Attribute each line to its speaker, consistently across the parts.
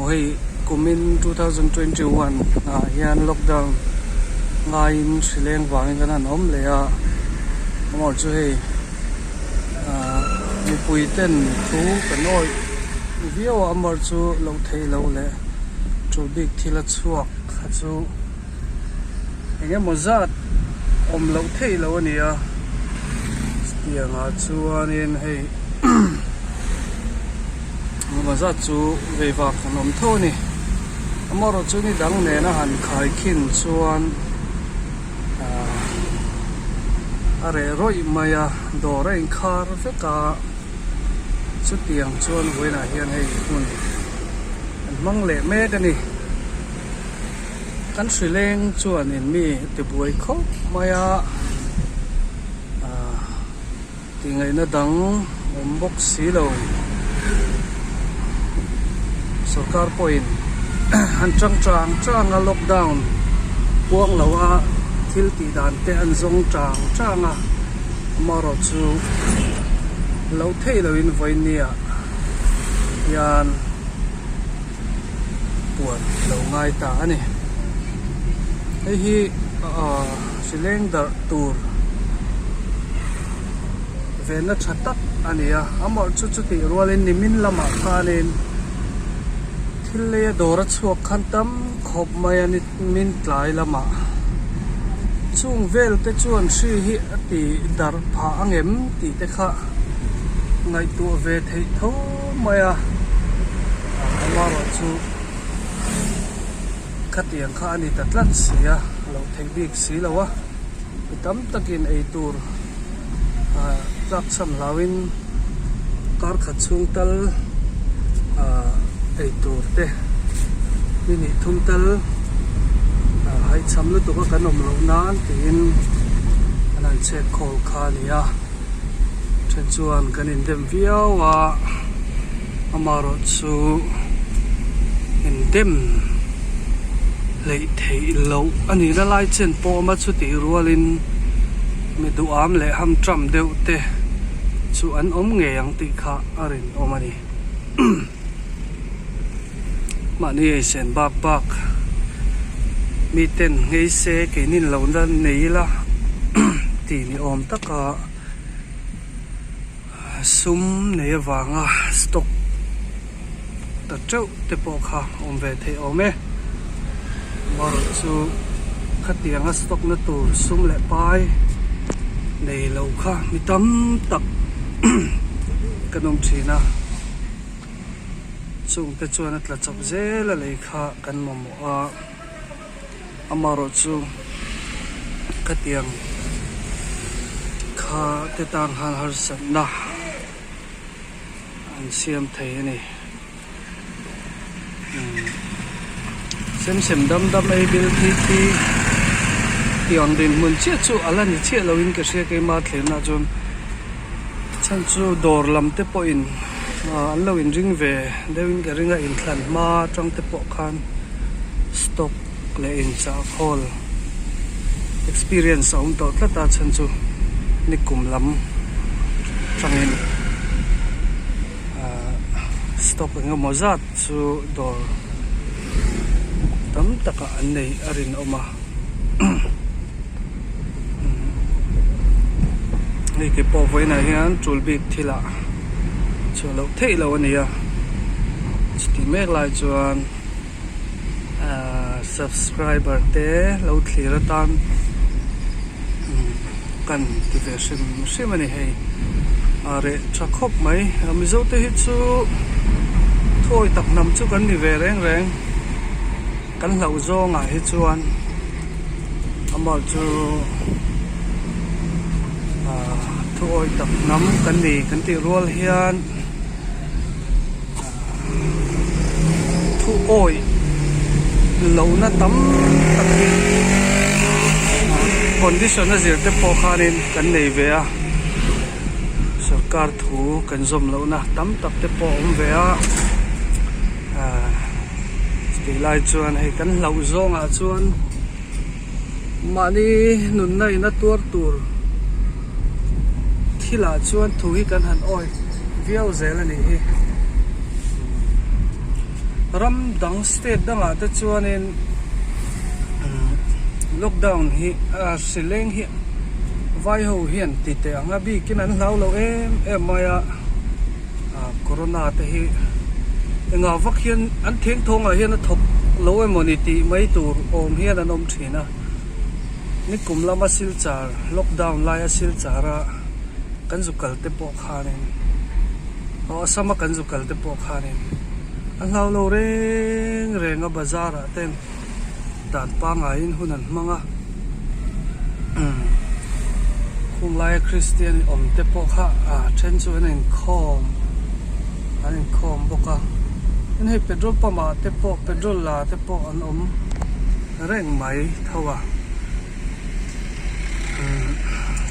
Speaker 1: hei kumin 2021 ah hian lockdown ngaiin hri leng vangin kan han awm leh a amaw chu hei ah mipui ten thu kan awih viau a amaw chu loh theih loh leh tul bik thil a chhuak kha chu eng emaw zat awm loh theih loh a ni a chutiang ah chuanin hei eng emaw zat chu vei vak an awm tho a ni amaherawh chu ni dang nena han khai khin chuan ahh a reh rawih mai a dawr a inkhar vek a chutiang chuan vawiinah hian hei hmun an hmang leh mek a ni. Kan hri leng chuanin mi tibuai khawp mai a, aah tingaihna dang awm bawk si lo. Sorkar pawhin an tang chang chang a, lockdown puang lo a thil tih dan te an zawng chang chang a, amaherawhchu loh theih lohin vawinia hian. puan lo ngai ta a ni hei hi ahh hri leng darh tur venna tha tak a ni a amah chu chutih rualin nimin lamah khanin thil leia dawr a chhuak khan tam khawp mai a nimin tlai lamah chung vel te chuan hri hi a ti darh phah ang em tih te kha ngaihtuah ve theih tho mai a. Amaherawhchu khatiang kha a ni ta tlat si a, a lo theih bik si lo a, mi tam takin ei tur ah tlak cham hlauhin kar khat chhung tal ah ei tur te ni hnih thum tal ah haihcham lutuk a kan awm loh nan tiin an han chhet khawl kha a ni a, then chuan kan indem viau a. Amaherawh chu indem hleih theih loh a nih na lai chen pawh awm a chutih rualin mi duham leh hamtram deuh te chu an awm ngei ang tih kha a rinawm a ni. Mahni eisen bak bak miten nghei se keinin lo na nei ila tih ni awm taka. Sum nei avanga stock ta teuh te pawh kha awm ve theih awm e. Amaherawh chu khatianga stock na tur sum leh pai nei lo kha mi tam tak kan awm thin a. Chung te chuan a tla chawp zel a lei kha kan mamawh a. Amaherawh chu khatiang kha te tan khan harsatna an siam thei a ni. Sem sem dam dam ei bil thi thi tih ang dinhmun chiah chu a la ni chiah loin ka hria keimah thlenah chuan chhan chu dawr lam te pawhin an lo inring ve deuhin ka ring a inthlan hma atang te pawh khan. Stock leh inchah khawl experience a awm tawh tlat a chhan chu nikum lam tangin ahh stock eng emaw zat chu dawr tam takah an nei a rinawm a hei ke pawh vawiinah hian tul bik thil ah chhuah loh theih loh a ni a chutih mek lai chuan. Ahh subscriber te lo thlir atan kan ti ve hrim hrim a ni hei a reh tha khawp mai mizo te hi chu thuawi tak hnam chu kan ni ve reng reng kan hlauh zawngah hi chuan amah chu ahh thuawi tak hnam kan ni kan tih rual hian. Thu awih lohna tam tak hi condition a zir te pawh khanin kan nei ve a, sorkar thu kan zawm lohna tam tak te pawh a awm ve a, ahh chutih lai chuan hei kan hlauh zawngah chuan mahni nunna in a tuar tur thilah chuan thu hi kan han awih viau zel a nih hi. Ram dang state dangah te chuanin lockdown hi hri leng hi vai ho hian ti teh ang a bikin an hlau lo em em mai a corona te hi engah vak hian an theng thawngah hian a thawk lo emawni tih mai tur awm hian an awm thin a nikum lama silchar lockdown laia silchara kan zu kal te pawh khanin aw Assam a kan zu kal te pawh khanin a hlau lo reng reng a bazar ah ten dan pangaiin hun an hmang a umm khung laia Kristian awm te pawh kha a then chu an inkhawm an inkhawm bawk a tin hei petrol pump ah te pawh petrol la te pawh an awm reng mai tho a.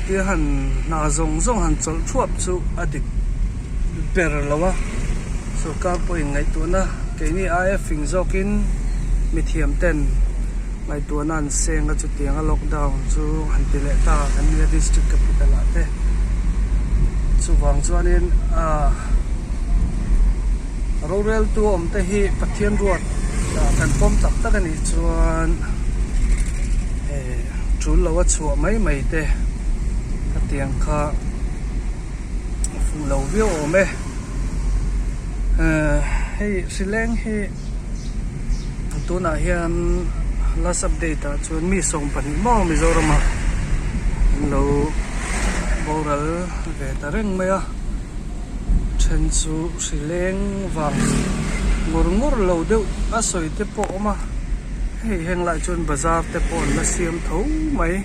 Speaker 1: Tia han hna zawng zawng han chawlh thuap chu a dik ber lo a, sorkar pawhin ngaihtuahna keini aia fing zawkin mithiam ten ngaihtuahna an seng a chutianga lockdown chu han ti leh ta kan nia district capital ah te chuvang chuanin ah Roreltu awm te hi Pathian ruat kan pawm tak tak a nih chuan eh tul lo a chhuah mai mai te hetiang kha a fuh lo viau awm e. Eh hei hrileng hi tunah hian last update ah chuan mi 12 maw Mizoram ah an lo boral ve ta reng mai a. Then chu hri leng vang ngawr ngawr lo deuh a sawi te pawh a awm a, hei heng lai chuan bazar te pawh an la siam tho mai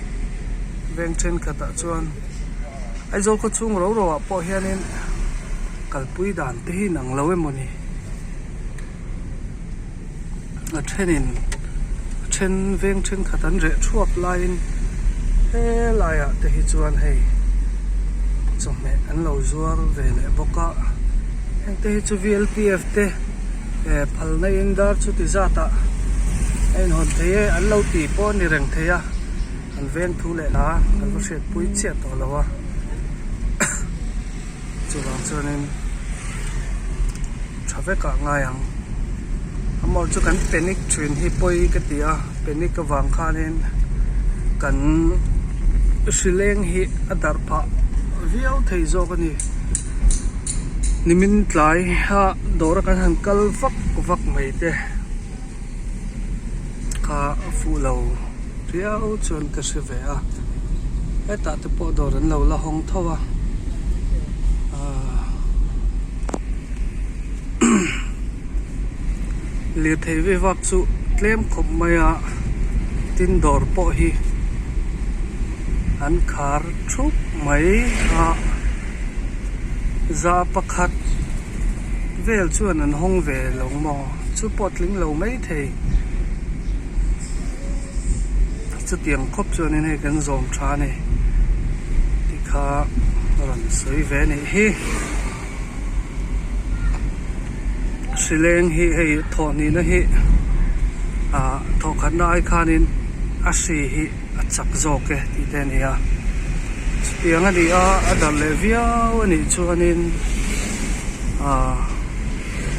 Speaker 1: veng thenkhatah chuan Aizawl khaw chhung ro ro ah pawh hianin kalpui dan te hi inang lo emaw ni a thenin a then veng thenkhat an reh thuap laiin helaiah te hi chuan hei chawhmeh an lo zuar ve leh bawk a heng te hi chu V L P F te eh phalna in dar chuti zat ah a inhawn thei e an lo tih pawh a ni reng thei a an veng thu leh hla kan va hriatpui chiah tawh lo a chuvang chuanin tha vekah ngai ang amah chu kan panic thin hi pawi ka ti a panic avang khanin kan hri leng hi a darh phah viau thei zawk a ni nimin tlai a dawr a kan han kal vak vak mai te kha a fuh lo riau chuan ka hre ve a hetah te pawh dawr an lo la hawng tho a ahh lirthei ve vak chu tlem khawp mai a tin dawr pawh hi an khar thup mai a za pakhat vel chuan an hawng ve lo maw chu pawh tling lo mai thei chutiang khawp chuanin hei kan zawm tha a ni tih kha rawn sawi ve a nih hi hrileng hi hei thawhhnihna hi ah thawhkhatna ai khanin a hri hi a chak zawk e tih te a ni a chutiang a ni a a darh leh viau a nih chuanin ah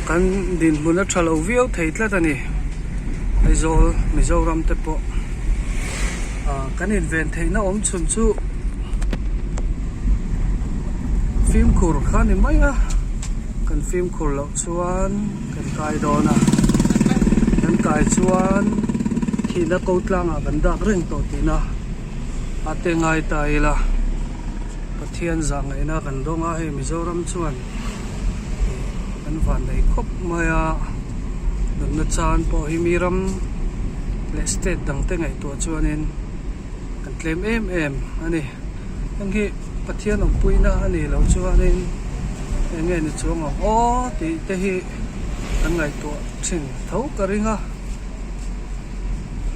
Speaker 1: kan dinhmun a tha lo viau thei tlat a ni Aizawl Mizoram te pawh ah kan inven theihna awm chhun chu fimkhur kha a ni mai a kan fimkhur loh chuan kan kai dawn a kan kai chuan thihna ko tlangah kan dak reng tawh tihna a te ngai ta ila Pathian zah ngaihna kan dawng a hei Mizoram chuan kan van nei khawp mai a nunna chan pawh hi mi ram leh state dang te ngaihtuah chuanin kan tlem em em a ni heng hi Pathian awmpuina a nih loh chuanin eng nge ni chuang ang aw tih te hi kan ngaihtuah thin tho ka ring a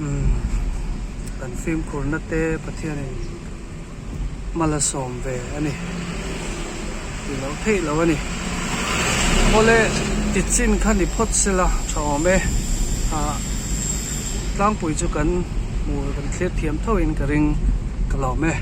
Speaker 1: umm kan fimkhurna te Pathianin hma la sawm ve a ni tih loh theih loh a ni awle ti chin kha ni phawt sela tha awm e ah tlangpui chu kan hmu kan thlir thiam tho in ka ring ka lawm e.